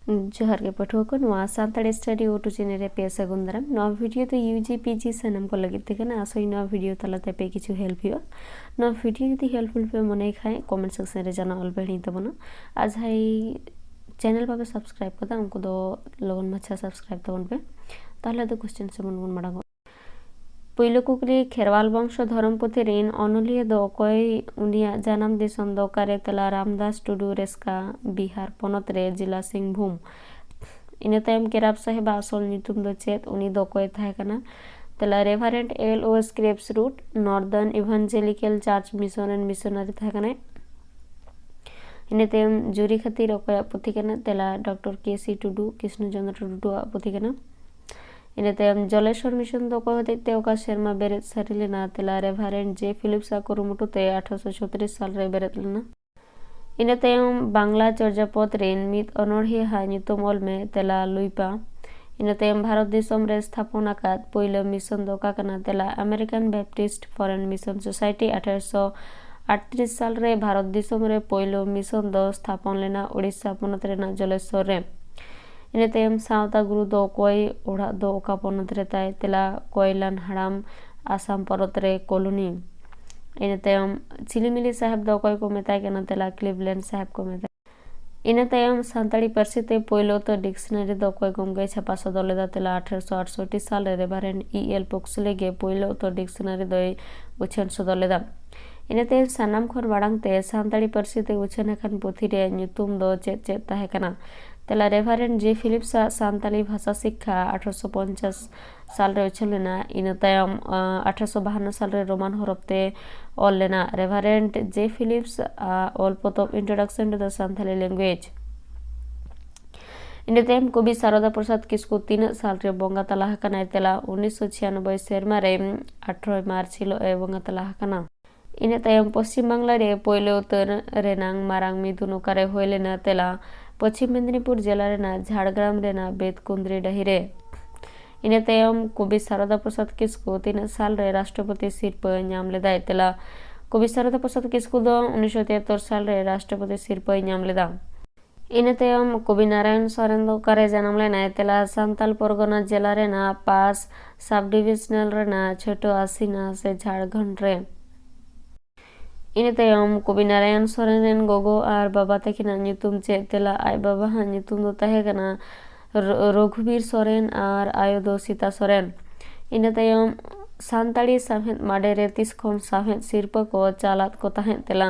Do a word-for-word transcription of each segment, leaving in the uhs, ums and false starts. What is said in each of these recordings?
ᱡᱚᱦᱟᱨ ᱜᱮ ᱯᱟᱹᱴᱷᱩᱣᱟᱹ ᱠᱚ, ᱱᱚᱣᱟ ᱥᱟᱱᱛᱟᱲᱤ ᱥᱴᱟᱰᱤ ᱳ ᱴᱩ ᱪᱮᱱᱮᱞ ᱨᱮ ᱯᱮ ᱥᱟᱹᱜᱩᱱ ᱫᱟᱨᱟᱢ᱾ ᱱᱚᱣᱟ ᱵᱷᱤᱰᱤᱭᱳ ᱫᱚ ᱭᱩ ᱡᱤ ᱯᱤ ᱡᱤ ᱥᱟᱱᱟᱢ ᱠᱚ ᱞᱟᱹᱜᱤᱫ ᱛᱮ ᱠᱟᱱᱟ᱾ ᱟᱥᱚᱜ ᱟᱹᱧ ᱱᱚᱣᱟ ᱵᱷᱤᱰᱤᱭᱳ ᱛᱟᱞᱟᱛᱮ ᱟᱯᱮ ᱠᱤᱪᱷᱩ ᱦᱮᱞᱯ ᱦᱩᱭᱩᱜᱼᱟ᱾ ᱱᱚᱣᱟ ᱵᱷᱤᱰᱤᱭᱳ ᱡᱩᱫᱤ ᱦᱮᱞᱯᱯᱷᱩᱞ ᱯᱮ ᱢᱚᱱᱮᱭ ᱠᱷᱟᱱ, ᱠᱚᱢᱮᱱᱴ ᱥᱮᱠᱥᱚᱱ ᱨᱮ ᱡᱟᱱᱟᱣ ᱚᱞ ᱯᱮ ᱦᱤᱲᱤᱧ ᱛᱟᱵᱚᱱᱟ᱾ ᱟᱨ ᱡᱟᱦᱟᱸᱭ ᱪᱮᱱᱮᱞ ᱵᱟᱯᱮ ᱥᱟᱵᱥᱠᱨᱟᱭᱤᱵ ᱠᱟᱫᱟ, ᱩᱱᱠᱩ ᱫᱚ ᱞᱚᱜᱚᱱ ᱢᱟᱪᱷᱟ ᱥᱟᱵᱥᱠᱨᱟᱭᱤᱵ ᱛᱟᱵᱚᱱ ᱯᱮ᱾ ᱛᱟᱦᱚᱞᱮ ᱟᱫᱚ ᱠᱚᱥᱪᱮᱱ ᱥᱮᱫ ᱵᱚᱱ ᱢᱟᱲᱟᱝᱚᱜᱼᱟ᱾ ᱯᱩᱭᱞᱩ ᱠᱩᱠᱞᱤ, ᱠᱷᱮᱨᱣᱟᱞ ᱵᱚᱝᱥᱚ ᱫᱷᱚᱨᱚᱢ ᱯᱩᱛᱷᱤ ᱨᱤᱱ ᱚᱱᱚᱞᱤᱭᱟᱹ ᱫᱚ ᱚᱠᱚᱭ? ᱩᱱᱤᱭᱟᱜ ᱡᱟᱱᱟᱢ ᱫᱤᱥᱚᱢ ᱫᱚ ᱚᱠᱟᱨᱮ? ᱛᱮᱞᱟ, ᱨᱟᱢᱫᱟᱥ ᱴᱩᱰᱩ, ᱨᱮᱥᱠᱟ, ᱵᱤᱦᱟᱨ ᱯᱚᱱᱚᱛ ᱨᱮ, ᱡᱮᱞᱟ ᱥᱤᱝᱵᱷᱩᱢ᱾ ᱤᱱᱟᱹ ᱛᱟᱭᱚᱢ ᱠᱮᱨᱟᱵ ᱥᱟᱦᱮᱵᱟᱜ ᱟᱥᱚᱞ ᱧᱩᱛᱩᱢ ᱫᱚ ᱪᱮᱫ? ᱩᱱᱤ ᱫᱚ ᱚᱠᱚᱭ ᱛᱟᱦᱮᱸ ᱠᱟᱱᱟ? ᱛᱮᱞᱟ, ᱨᱮᱵᱷᱟᱨᱮᱱᱰ ᱮᱞ ᱳ ᱥᱠᱨᱮᱯᱥ ᱨᱩᱴ, ᱱᱚᱨᱫᱟᱨᱱ ᱤᱵᱷᱟᱱᱡᱮᱞᱤᱠᱮᱞ ᱪᱟᱨᱪ ᱢᱤᱥᱚᱱ ᱨᱮᱱ ᱢᱤᱥᱚᱱᱟᱨᱤ ᱛᱟᱦᱮᱸ ᱠᱟᱱᱟᱭ᱾ ᱤᱱᱟᱹ ᱛᱟᱭᱚᱢ ᱡᱩᱨᱤ ᱠᱷᱟᱹᱛᱤᱨ ᱚᱠᱚᱭᱟᱜ ᱯᱩᱛᱷᱤ ᱠᱟᱱᱟ? ᱛᱮᱞᱟ, ᱰᱚᱠᱴᱚᱨ ᱠᱮ ᱥᱤ ᱴᱩᱰᱩ, ᱠᱨᱤᱥᱱᱚ ᱪᱚᱸᱫᱽᱨᱚ ᱴᱩᱰᱩᱣᱟᱜ ᱯᱩᱛᱷᱤ ᱠᱟᱱᱟ᱾ ᱤᱱᱟᱹ ᱛᱟᱭᱚᱢ ᱡᱚᱞᱮᱥᱣᱚᱨ ᱢᱤᱥᱚᱱ ᱫᱚ ᱚᱠᱚᱭ ᱦᱚᱛᱮᱡ ᱛᱮ ᱚᱠᱟ ᱥᱮᱨᱢᱟ ᱵᱮᱨᱮᱫ ᱥᱟᱹᱨᱤ ᱞᱮᱱᱟ? ᱛᱮᱞᱟ, ᱨᱮᱵᱷᱟᱨᱮᱱᱰ ᱡᱮ ᱯᱷᱤᱞᱤᱯᱥ ᱟᱜ ᱠᱩᱨᱩᱢᱩᱴᱩ ᱛᱮ ᱟᱴᱷᱨᱚᱥᱚ ᱪᱷᱚᱛᱨᱤᱥ ᱥᱟᱞ ᱨᱮ ᱵᱮᱨᱮᱫ ᱞᱮᱱᱟ᱾ ᱤᱱᱟᱹ ᱛᱟᱭᱚᱢ ᱵᱟᱝᱞᱟ ᱪᱚᱨᱡᱟᱯᱚᱫ ᱨᱮᱱ ᱢᱤᱫ ᱚᱱᱚᱬᱦᱤᱭᱟᱹ ᱦᱟᱜ ᱧᱩᱛᱩᱢ ᱚᱞ ᱢᱮ᱾ ᱛᱮᱞᱟ, ᱞᱩᱭᱯᱟ᱾ ᱤᱱᱟᱹ ᱛᱟᱭᱚᱢ ᱵᱷᱟᱨᱚᱛ ᱫᱤᱥᱚᱢ ᱨᱮ ᱛᱷᱟᱯᱚᱱ ᱟᱠᱟᱫ ᱯᱩᱭᱞᱟᱹ ᱢᱤᱥᱚᱱ ᱫᱚ ᱚᱠᱟ ᱠᱟᱱᱟ? ᱛᱮᱞᱟ, ᱟᱢᱮᱨᱤᱠᱟᱱ ᱵᱮᱯᱴᱤᱥᱴ ᱯᱷᱚᱨᱮᱱ ᱢᱤᱥᱚᱱ ᱥᱳᱥᱟᱭᱴᱤ, ᱟᱴᱷᱮᱨᱚᱥᱚ ᱟᱴᱛᱨᱤᱥ ᱥᱟᱞ ᱨᱮ ᱵᱷᱟᱨᱚᱛ ᱫᱤᱥᱚᱢ ᱨᱮ ᱯᱩᱭᱞᱩ ᱢᱤᱥᱚᱱ ᱫᱚ ᱛᱷᱟᱯᱚᱱ ᱞᱮᱱᱟ ᱳᱰᱤᱥᱟ ᱯᱚᱱᱚᱛ ᱨᱮᱱᱟᱜ ᱡᱚᱞᱮᱥᱣᱚᱨ ᱨᱮ᱾ ᱤᱱᱟᱹ ᱛᱟᱭᱚᱢ ᱥᱟᱶᱛᱟ ᱜᱩᱨᱩ ᱫᱚ ᱚᱠᱚᱭ? ᱚᱲᱟᱜ ᱫᱚ ᱚᱠᱟ ᱯᱚᱱᱚᱛ ᱨᱮ ᱛᱟᱭ? ᱛᱮᱞᱟ, ᱠᱚᱭᱞᱟᱱ ᱦᱟᱲᱟᱢ, ᱟᱥᱟᱢ ᱯᱚᱱᱚᱛ ᱨᱮ ᱠᱚᱞᱚᱱᱤ᱾ ᱤᱱᱟᱹ ᱛᱟᱭᱚᱢ ᱪᱷᱤᱞᱤᱢᱤᱞᱤ ᱥᱟᱦᱮᱵᱽ ᱫᱚ ᱚᱠᱚᱭ ᱠᱚ ᱢᱮᱛᱟᱭ ᱠᱟᱱᱟ? ᱛᱮᱞᱟ, ᱠᱞᱤᱵᱞᱮᱱᱰ ᱥᱟᱦᱮᱵᱽ ᱠᱚ ᱢᱮᱛᱟᱭ᱾ ᱤᱱᱟᱹ ᱛᱟᱭᱚᱢ ᱥᱟᱱᱛᱟᱲᱤ ᱯᱟᱹᱨᱥᱤ ᱛᱮ ᱯᱳᱭᱞᱳ ᱩᱛᱟᱹᱨ ᱰᱤᱠᱥᱱᱟᱨᱤ ᱫᱚ ᱚᱠᱚᱭ ᱜᱚᱢᱠᱮᱭ ᱪᱷᱟᱯᱟ ᱥᱚᱫᱚᱨ ᱞᱮᱫᱟ? ᱛᱮᱞᱟ, ᱟᱴᱷᱮᱨᱚᱥᱚ ᱟᱴᱥᱚᱴᱴᱤ ᱥᱟᱞ ᱨᱮ ᱨᱮᱵᱷᱟᱨᱮᱱᱰ ᱤ ᱮᱞ ᱯᱚᱠᱥᱞᱮ ᱜᱮ ᱯᱳᱭᱞᱳ ᱩᱛᱟᱹᱨ ᱰᱤᱠᱥᱱᱟᱨᱤ ᱫᱚᱭ ᱩᱪᱷᱟᱹᱱ ᱥᱚᱫᱚᱨ ᱞᱮᱫᱟ᱾ ᱤᱱᱟᱹ ᱛᱟᱭᱚᱢ ᱥᱟᱱᱟᱢ ᱠᱷᱚᱱ ᱢᱟᱲᱟᱝ ᱛᱮ ᱥᱟᱱᱛᱟᱲᱤ ᱯᱟᱹᱨᱥᱤ ᱛᱮ ᱩᱪᱷᱟᱹᱱ ᱟᱠᱟᱱ ᱯᱩᱛᱷᱤ ᱨᱮᱭᱟᱜ ᱧᱩᱛᱩᱢ ᱫᱚ ᱪᱮᱫ ᱪᱮᱫ ᱛᱟᱦᱮᱸ ᱠᱟᱱᱟ? ᱛᱮᱞᱟ, ᱨᱮᱵᱷᱟᱨᱮᱱᱰ ᱡᱮ ᱯᱷᱤᱞᱤᱯᱥ ᱟᱜ ᱥᱟᱱᱛᱟᱲᱤ ᱵᱷᱟᱥᱟ ᱥᱤᱠᱠᱷᱟ, ᱟᱴᱷᱨᱚᱥᱚ ᱯᱚᱧᱪᱟᱥ ᱥᱟᱞ ᱨᱮ ᱩᱪᱷᱟᱹᱱ ᱞᱮᱱᱟ᱾ ᱤᱱᱟᱹ ᱛᱟᱭᱚᱢ, ᱟᱸ, ᱟᱴᱷᱨᱚᱥᱚ ᱵᱟᱦᱟᱱᱱᱚ ᱥᱟᱞ ᱨᱮ ᱨᱳᱢᱟᱱ ᱦᱚᱨᱚᱯ ᱛᱮ ᱚᱞ ᱞᱮᱱᱟ᱾ ᱨᱮᱵᱷᱟᱨᱮᱱᱰ ᱡᱮ ᱯᱷᱤᱞᱤᱯᱥ ᱟᱜ ᱚᱞ ᱯᱚᱛᱚᱵ Introduction to the Santali Language᱾ ᱤᱱᱟᱹ ᱛᱟᱭᱚᱢ ᱠᱚᱵᱤ ᱥᱟᱨᱚᱫᱟ ᱯᱨᱚᱥᱟᱫᱽ ᱠᱤᱥᱠᱩ ᱛᱤᱱᱟᱹᱜ ᱥᱟᱞ ᱨᱮ ᱵᱚᱸᱜᱟ ᱛᱟᱞᱟ ᱟᱠᱟᱱᱟᱭ? ᱛᱮᱞᱟ, ᱩᱱᱤᱥᱥᱚ ᱪᱷᱤᱭᱟᱱᱚᱵᱵᱳᱭ ᱥᱮᱨᱢᱟ ᱨᱮ, ᱟᱴᱷᱨᱚᱭ ᱢᱟᱨᱪ ᱦᱤᱞᱳᱜ ᱮ ᱵᱚᱸᱜᱟ ᱛᱟᱞᱟ ᱟᱠᱟᱱᱟ᱾ ᱤᱱᱟᱹ ᱛᱟᱭᱚᱢ ᱯᱚᱥᱪᱤᱢ ᱵᱟᱝᱞᱟ ᱨᱮ ᱯᱳᱭᱞᱳ ᱩᱛᱟᱹᱨ ᱨᱮᱱᱟᱝ ᱢᱟᱨᱟᱝ ᱢᱤᱫᱩᱱ ᱚᱠᱟᱨᱮ ᱦᱩᱭ ᱞᱮᱱᱟ? ᱛᱮᱞᱟ, ᱯᱚᱪᱷᱤᱢ ᱢᱮᱫᱽᱱᱤᱯᱩᱨ ᱡᱮᱞᱟ ᱨᱮᱱᱟᱜ ᱡᱷᱟᱲᱜᱨᱟᱢ ᱨᱮᱱᱟᱜ ᱵᱮᱛᱠᱩᱸᱫᱽᱨᱤ ᱰᱟᱹᱦᱤ ᱨᱮ᱾ ᱤᱱᱟᱹ ᱛᱟᱭᱚᱢ ᱠᱚᱵᱤ ᱥᱟᱨᱚᱫᱟ ᱯᱨᱚᱥᱟᱫᱽ ᱠᱤᱥᱠᱩ ᱛᱤᱱᱟᱹᱜ ᱥᱟᱞ ᱨᱮ ᱨᱟᱥᱴᱨᱚᱯᱚᱛᱤ ᱥᱤᱨᱯᱟᱹ ᱧᱟᱢ ᱞᱮᱫᱟᱭ? ᱛᱮᱞᱟ, ᱠᱚᱵᱤ ᱥᱟᱨᱚᱫᱟ ᱯᱨᱚᱥᱟᱫᱽ ᱠᱤᱥᱠᱩ ᱫᱚ ᱩᱱᱤᱥᱥᱚ ᱛᱤᱦᱟᱛᱛᱚᱨ ᱥᱟᱞ ᱨᱮ ᱨᱟᱥᱴᱨᱚᱯᱚᱛᱤ ᱥᱤᱨᱯᱟᱹᱭ ᱧᱟᱢ ᱞᱮᱫᱟ᱾ ᱤᱱᱟᱹ ᱛᱟᱭᱚᱢ ᱠᱚᱵᱤ ᱱᱟᱨᱟᱭᱚᱱ ᱥᱚᱨᱮᱱ ᱫᱚ ᱚᱠᱟᱨᱮ ᱡᱟᱱᱟᱢ ᱞᱮᱱᱟᱭ? ᱛᱮᱞᱟ ᱥᱟᱱᱛᱟᱞ ᱯᱚᱨᱜᱚᱱᱟ ᱡᱮᱞᱟ ᱨᱮᱱᱟᱜ ᱯᱟᱥ ᱥᱟᱵ ᱰᱤᱵᱤᱡᱚᱱᱟᱞ ᱨᱮᱱᱟᱜ ᱪᱷᱳᱴᱳ ᱟᱥᱤᱱᱟ ᱥᱮ ᱡᱷᱟᱲᱠᱷᱚᱸᱰ ᱨᱮ᱾ ᱤᱱᱟᱹ ᱛᱟᱭᱚᱢ ᱠᱚᱵᱤ ᱱᱟᱨᱟᱭᱚᱱ ᱥᱚᱨᱮᱱ ᱨᱮᱱ ᱜᱚᱜᱚ ᱟᱨ ᱵᱟᱵᱟ ᱛᱟᱹᱠᱤᱱᱟᱜ ᱧᱩᱛᱩᱢ ᱪᱮᱫ? ᱛᱮᱞᱟ ᱟᱡ ᱵᱟᱵᱟᱣᱟᱜ ᱧᱩᱛᱩᱢ ᱫᱚ ᱛᱟᱦᱮᱸ ᱠᱟᱱᱟ ᱨᱚ- ᱨᱚᱜᱷᱩᱵᱤᱨ ᱥᱚᱨᱮᱱ ᱟᱨ ᱟᱭᱳ ᱫᱚ ᱥᱤᱛᱟ ᱥᱚᱨᱮᱱ᱾ ᱤᱱᱟᱹ ᱛᱟᱭᱚᱢ ᱥᱟᱱᱛᱟᱲᱤ ᱥᱟᱶᱦᱮᱫ ᱢᱟᱰᱮ ᱨᱮ ᱛᱤᱥ ᱠᱷᱚᱱ ᱥᱟᱶᱦᱮᱫ ᱥᱤᱨᱯᱟᱹ ᱠᱚ ᱪᱟᱞᱟᱜ ᱠᱚ ᱛᱟᱦᱮᱸᱫ? ᱛᱮᱞᱟ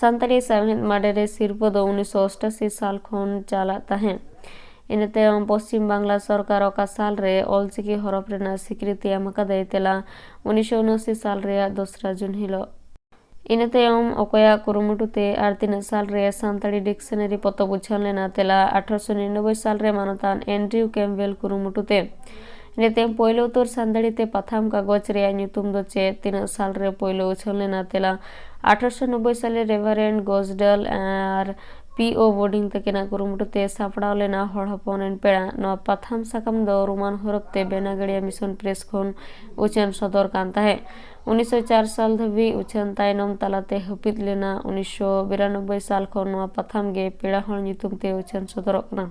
ᱥᱟᱱᱛᱟᱲᱤ ᱥᱟᱶᱦᱮᱫ ᱢᱟᱰᱮ ᱨᱮ ᱥᱤᱨᱯᱟᱹ ᱫᱚ ᱩᱱᱤᱥᱥᱚ ᱚᱥᱴᱟᱥᱤ ᱥᱟᱞ ᱠᱷᱚᱱ ᱪᱟᱞᱟᱜ ᱛᱟᱦᱮᱸᱫ᱾ ᱤᱱᱟᱹ ᱛᱟᱭᱚᱢ ᱯᱚᱥᱪᱤᱢ ᱵᱟᱝᱞᱟ ᱥᱚᱨᱠᱟᱨ ᱚᱠᱟ ᱥᱟᱞ ᱨᱮ ᱚᱞᱪᱤᱠᱤ ᱦᱚᱨᱚᱯ ᱨᱮᱱᱟᱜ ᱥᱤᱠᱨᱤᱛᱤ ᱮᱢ ᱟᱠᱟᱫᱟᱭ? ᱛᱮᱞᱟ ᱩᱱᱤᱥᱥᱚ ᱩᱱᱟᱥᱤ ᱥᱟᱞ ᱨᱮᱭᱟᱜ ᱫᱚᱥᱨᱟ ᱡᱩᱱ ᱦᱤᱞᱳᱜ᱾ ᱤᱱᱟᱹ ᱛᱟᱭᱚᱢ ᱚᱠᱚᱭᱟᱜ ᱠᱩᱨᱩᱢᱩᱴᱩ ᱛᱮ ᱟᱨ ᱛᱤᱱᱟᱹᱜ ᱥᱟᱞ ᱨᱮ ᱥᱟᱱᱛᱟᱲᱤ ᱰᱤᱠᱥᱚᱱᱟᱨᱤ ᱯᱚᱛᱚᱵ ᱩᱪᱷᱟᱹᱱ ᱞᱮᱱᱟ? ᱛᱮᱞᱟ ᱟᱴᱷᱨᱚᱥᱚ ᱱᱤᱨᱟᱱᱚᱵᱵᱳᱭ ᱥᱟᱞ ᱨᱮ ᱢᱟᱱᱚᱛᱟᱱ ᱮᱱᱰᱨᱤᱭᱩ ᱠᱮᱢᱵᱮᱞ ᱠᱩᱨᱩᱢᱩᱴᱩ ᱛᱮ᱾ ᱤᱱᱟᱹ ᱛᱟᱭᱚᱢ ᱯᱳᱭᱞᱳ ᱩᱛᱟᱹᱨ ᱥᱟᱱᱛᱟᱲᱤ ᱛᱮ ᱯᱟᱛᱷᱟᱢ ᱠᱟᱜᱚᱡᱽ ᱨᱮᱭᱟᱜ ᱧᱩᱛᱩᱢ ᱫᱚ ᱪᱮᱫ? ᱛᱤᱱᱟᱹᱜ ᱥᱟᱞ ᱨᱮ ᱯᱳᱭᱞᱳ ᱩᱪᱷᱟᱹᱱ ᱞᱮᱱᱟ? ᱛᱮᱞᱟ ᱟᱴᱷᱨᱚᱥᱚ ᱱᱚᱵᱵᱳᱭ ᱥᱟᱞ ᱨᱮ ᱨᱮᱵᱷᱟᱨᱮᱱᱰ ᱜᱚᱡᱽᱰᱟᱞ ᱟᱨ ᱯᱤ ᱳ ᱵᱳᱨᱰᱤᱝ ᱛᱟᱹᱠᱤᱱᱟᱜ ᱠᱩᱨᱩᱢᱩᱴᱩ ᱛᱮ ᱥᱟᱯᱲᱟᱣ ᱞᱮᱱᱟ ᱦᱚᱲ ᱦᱚᱯᱚᱱ ᱨᱮᱱ ᱯᱮᱲᱟ᱾ ᱱᱚᱣᱟ ᱯᱟᱛᱷᱟᱢ ᱥᱟᱠᱟᱢ ᱫᱚ ᱨᱳᱢᱟᱱ ᱦᱚᱨᱚᱯ ᱛᱮ ᱵᱮᱱᱟᱜᱟᱲᱤᱭᱟ ᱢᱤᱥᱚᱱ ᱯᱨᱮᱥ ᱠᱷᱚᱱ ᱩᱪᱷᱟᱹᱱ ᱥᱚᱫᱚᱨ ᱠᱟᱱ ᱛᱟᱦᱮᱸᱫ᱾ ᱩᱱᱤᱥᱥᱚ ᱪᱟᱨ ᱥᱟᱞ ᱫᱷᱟᱹᱵᱤᱡ ᱩᱪᱷᱟᱹᱱ ᱛᱟᱭᱱᱚᱢ ᱛᱟᱞᱟᱛᱮ ᱦᱟᱹᱯᱤᱫ ᱞᱮᱱᱟ᱾ ᱩᱱᱤᱥᱥᱚ ᱵᱤᱨᱟᱱᱚᱵᱵᱳᱭ ᱥᱟᱞ ᱠᱷᱚᱱ ᱱᱚᱣᱟ ᱯᱟᱛᱷᱟᱢ ᱜᱮ ᱯᱮᱲᱟ ᱦᱚᱲ ᱧᱩᱛᱩᱢ ᱛᱮ ᱩᱪᱷᱟᱹᱱ ᱥᱚᱫᱚᱨᱚᱜ ᱠᱟᱱᱟ᱾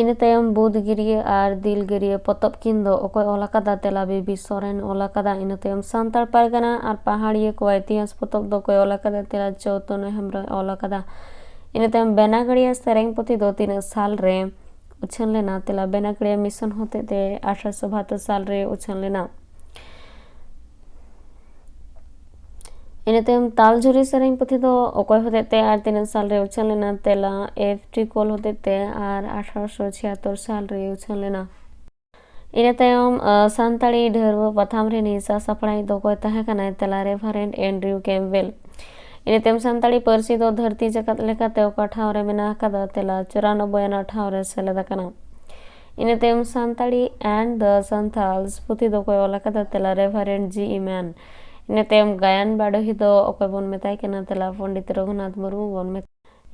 ᱤᱱᱟᱹ ᱛᱟᱭᱚᱢ ᱵᱩᱫᱽ ᱜᱤᱨᱭᱟᱹ ᱟᱨ ᱫᱤᱞ ᱜᱤᱨᱭᱟᱹ ᱯᱚᱛᱚᱵ ᱠᱤᱱ ᱫᱚ ᱚᱠᱚᱭ ᱚᱞ ᱟᱠᱟᱫᱟ? ᱛᱮᱞᱟ ᱵᱤᱵᱤ ᱥᱚᱨᱮᱱ ᱚᱞ ᱟᱠᱟᱫᱟ᱾ ᱤᱱᱟᱹ ᱛᱟᱭᱚᱢ ᱥᱟᱱᱛᱟᱲ ᱯᱟᱨᱜᱟᱱᱟ ᱟᱨ ᱯᱟᱦᱟᱲᱤᱭᱟᱹ ᱠᱚᱣᱟᱜ ᱤᱛᱤᱦᱟᱥ ᱯᱚᱛᱚᱵ ᱫᱚ ᱚᱠᱚᱭ ᱚᱞ ᱟᱠᱟᱫᱟ? ᱛᱮᱞᱟ ᱪᱳᱭᱛᱚᱱᱭᱚ ᱦᱮᱢᱵᱨᱚᱢ ᱚᱞ ᱟᱠᱟᱫᱟ᱾ ᱤᱱᱟᱹ ᱛᱟᱭᱚᱢ ᱵᱮᱱᱟᱜᱟᱲᱤᱭᱟ ᱥᱮᱨᱮᱧ ᱯᱩᱛᱷᱤ ᱫᱚ ᱛᱤᱱᱟᱹᱜ ᱥᱟᱞ ᱨᱮ ᱩᱪᱷᱟᱹᱱ ᱞᱮᱱᱟ? ᱛᱮᱞᱟ ᱵᱮᱱᱟᱜᱟᱲᱤᱭᱟ ᱢᱤᱥᱚᱱ ᱦᱚᱛᱮᱛᱮ ᱟᱴᱷᱨᱚᱥᱚ ᱵᱟᱦᱟᱛᱛᱳᱨ ᱥᱟᱞ ᱨᱮ ᱩᱪᱷᱟᱹᱱ ᱞᱮᱱᱟ᱾ ᱤᱱᱟᱹ ᱛᱟᱭᱚᱢ ᱛᱟᱞᱡᱷᱩᱨᱤ ᱥᱮᱨᱮᱧ ᱯᱩᱛᱷᱤ ᱫᱚ ᱚᱠᱚᱭ ᱦᱚᱛᱮᱛᱮ ᱟᱨ ᱛᱤᱱᱟᱹᱜ ᱥᱟᱞ ᱨᱮ ᱩᱪᱷᱟᱹᱱ ᱞᱮᱱᱟ? ᱛᱮᱞᱟ ᱮᱯᱷ ᱴᱤ ᱠᱳᱞ ᱦᱚᱛᱮᱛᱮ ᱟᱨ ᱟᱴᱷᱨᱚᱥᱚ ᱪᱷᱤᱭᱟᱛᱛᱳᱨ ᱥᱟᱞ ᱨᱮ ᱩᱪᱷᱟᱹᱱ ᱞᱮᱱᱟ᱾ ᱤᱱᱟᱹ ᱛᱟᱭᱚᱢ ᱥᱟᱱᱛᱟᱲᱤ ᱰᱷᱟᱹᱨᱣᱟᱹ ᱯᱟᱛᱷᱟᱢ ᱨᱤᱱᱤᱡ ᱥᱟᱥᱟᱯᱲᱟᱣᱤᱡ ᱫᱚ ᱚᱠᱚᱭ ᱛᱟᱦᱮᱸ ᱠᱟᱱᱟᱭ? ᱛᱮᱞᱟ ᱨᱮᱵᱷᱟᱨᱮᱱᱰ ᱮᱱᱰᱨᱤᱭᱩ ᱠᱮᱢᱵᱮᱞ᱾ ᱤᱱᱟᱹ ᱛᱟᱭᱚᱢ ᱥᱟᱱᱛᱟᱲᱤ ᱯᱟᱹᱨᱥᱤ ᱫᱚ ᱫᱷᱟᱹᱨᱛᱤ ᱡᱟᱠᱟᱛ ᱞᱮᱠᱟᱛᱮ ᱚᱠᱟ ᱴᱷᱟᱶ ᱨᱮ ᱢᱮᱱᱟᱜ ᱟᱠᱟᱫᱟ? ᱛᱮᱞᱟ ᱪᱩᱨᱟᱱᱚᱵᱵᱳᱭ ᱟᱱᱟᱜ ᱴᱷᱟᱶ ᱨᱮ ᱥᱮᱞᱮᱫ ᱟᱠᱟᱱᱟ᱾ ᱤᱱᱟᱹ ᱛᱟᱭᱚᱢ ᱥᱟᱱᱛᱟᱲᱤ and the Santals ᱯᱩᱛᱷᱤ ᱫᱚ ᱚᱠᱚᱭ ᱚᱞ ᱟᱠᱟᱫᱟ? ᱛᱮᱞᱟ ᱨᱮᱵᱷᱟᱨᱮᱱᱰ ᱡᱤ ᱤ ᱢᱮᱱ᱾ ᱤᱱᱟᱹ ᱛᱟᱭᱚᱢ ᱜᱟᱭᱟᱱ ᱵᱟᱰᱚᱦᱤ ᱫᱚ ᱚᱠᱚᱭ ᱵᱚᱱ ᱢᱮᱛᱟᱭ ᱠᱟᱱᱟ? ᱛᱮᱞᱟ ᱯᱚᱱᱰᱤᱛ ᱨᱚᱜᱷᱩᱱᱟᱛᱷ ᱢᱩᱨᱢᱩ ᱵᱚᱱ ᱢᱮᱛᱟᱭ᱾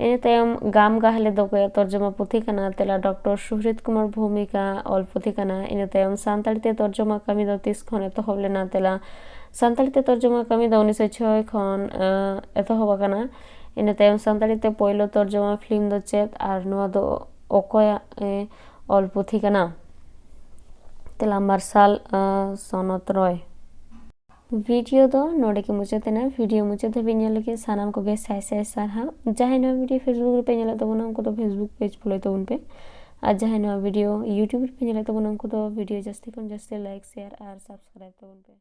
ᱤᱱᱟᱹ ᱛᱟᱭᱚᱢ ᱜᱟᱢ ᱜᱟᱦᱞᱮ ᱫᱚ ᱚᱠᱚᱭᱟᱜ ᱛᱚᱨᱡᱚᱢᱟ ᱯᱩᱛᱷᱤ ᱠᱟᱱᱟ? ᱛᱮᱞᱟ ᱰᱚᱠᱴᱚᱨ ᱥᱩᱦᱨᱤᱛ ᱠᱩᱢᱟᱨ ᱵᱷᱳᱣᱢᱤᱠᱟ ᱚᱞ ᱯᱩᱛᱷᱤ ᱠᱟᱱᱟ᱾ ᱤᱱᱟᱹ ᱛᱟᱭᱚᱢ ᱥᱟᱱᱛᱟᱲᱤ ᱛᱮ ᱛᱚᱨᱡᱚᱢᱟ ᱠᱟᱹᱢᱤ ᱫᱚ ᱛᱤᱥ ᱠᱷᱚᱱ ᱮᱛᱚᱦᱚᱵ ᱞᱮᱱᱟ? ᱛᱮᱞᱟ ᱥᱟᱱᱛᱟᱲᱤ ᱛᱮ ᱛᱚᱨᱡᱚᱢᱟ ᱠᱟᱹᱢᱤ ᱫᱚ ᱩᱱᱤᱥᱥᱚ ᱪᱷᱚᱭ ᱠᱷᱚᱱ ᱮᱛᱚᱦᱚᱵ ᱟᱠᱟᱱᱟ᱾ ᱤᱱᱟᱹ ᱛᱟᱭᱚᱢ ᱥᱟᱱᱛᱟᱲᱤ ᱛᱮ ᱯᱳᱭᱞᱳ ᱛᱚᱨᱡᱚᱢᱟ ᱯᱷᱤᱞᱢ ᱫᱚ ᱪᱮᱫ ᱟᱨ ᱱᱚᱣᱟ ᱫᱚ ᱚᱠᱚᱭᱟᱜ ᱮ ᱚᱞ ᱯᱩᱛᱷᱤ ᱠᱟᱱᱟ? ᱛᱮᱞᱟ ᱢᱟᱨᱥᱟᱞ ᱥᱚᱱᱚᱛ ᱨᱚᱭ᱾ ᱵᱷᱤᱰᱤᱭᱳ ᱫᱚ ᱱᱚᱰᱮ ᱜᱮ ᱢᱩᱪᱟᱹᱫ ᱮᱱᱟ᱾ ᱵᱷᱤᱰᱤᱭᱳ ᱢᱩᱪᱟᱹᱫ ᱫᱷᱟᱹᱵᱤᱡ ᱧᱮᱞ ᱞᱟᱹᱜᱤᱫ ᱥᱟᱱᱟᱢ ᱠᱚᱜᱮ ᱥᱟᱭ ᱥᱟᱭ ᱥᱟᱨᱦᱟᱣ᱾ ᱡᱟᱦᱟᱸᱭ ᱱᱚᱣᱟ ᱵᱷᱤᱰᱤᱭᱳ ᱯᱷᱮᱥᱵᱩᱠ ᱨᱮᱯᱮ ᱧᱮᱞᱮᱫ ᱛᱟᱵᱚᱱᱟ, ᱩᱱᱠᱩ ᱫᱚ ᱯᱷᱮᱥᱵᱩᱠ ᱯᱮᱡᱽ ᱯᱷᱳᱞᱳᱭ ᱛᱟᱵᱚᱱ ᱯᱮ, ᱟᱨ ᱡᱟᱦᱟᱸᱭ ᱱᱚᱣᱟ ᱵᱷᱤᱰᱤᱭᱳ ᱭᱩᱴᱩᱵᱽ ᱨᱮᱯᱮ ᱧᱮᱞᱮᱫ ᱛᱟᱵᱚᱱᱟ, ᱩᱱᱠᱩ ᱫᱚ ᱵᱷᱤᱰᱤᱭᱳ ᱡᱟᱹᱥᱛᱤ ᱠᱷᱚᱱ ᱡᱟᱹᱥᱛᱤ ᱞᱟᱭᱤᱠ, ᱥᱮᱭᱟᱨ ᱟᱨ ᱥᱟᱵᱥᱠᱨᱟᱭᱤᱵ ᱛᱟᱵᱚᱱ ᱯᱮ᱾